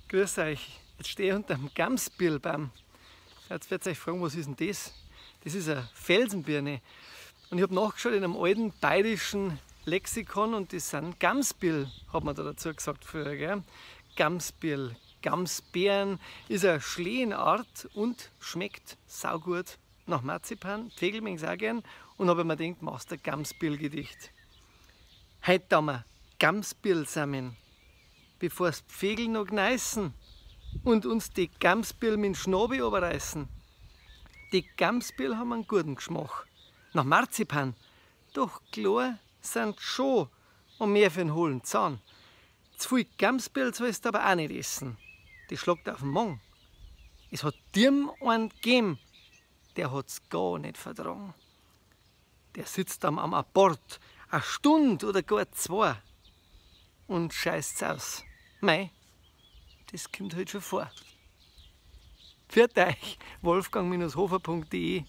Grüß euch. Jetzt stehe ich unter dem Gamsbirlbaum. Jetzt werdet ihr euch fragen, was ist denn das? Das ist eine Felsenbirne. Und ich habe nachgeschaut in einem alten bayerischen Lexikon und das sind Gamsbirl, hat man da dazu gesagt früher. Gell? Gamsbirl, Gamsbeeren ist eine Schlehenart und schmeckt saugut nach Marzipan. Vögel mögen es auch gern. Und habe mir gedacht, machst du ein Gamsbirl-Gedicht. Heute haben wir Gamsbirl sammeln, bevor's die Vögel noch gneißen und uns die Gamsbirl mit dem Schnabel oberreißen. Die Gamsbirl haben einen guten Geschmack. Nach Marzipan. Doch klar sind schon und mehr für den hohlen Zahn. Zu viel Gamsbirl sollst du aber auch nicht essen. Die schlagt auf den Magen. Es hat dem einen gegeben, der hat's gar nicht vertragen. Der sitzt am Abort, eine Stunde oder gar zwei und scheißt's aus. Mei, das kommt halt schon vor. Pfiat euch, wolfgang-hofer.de.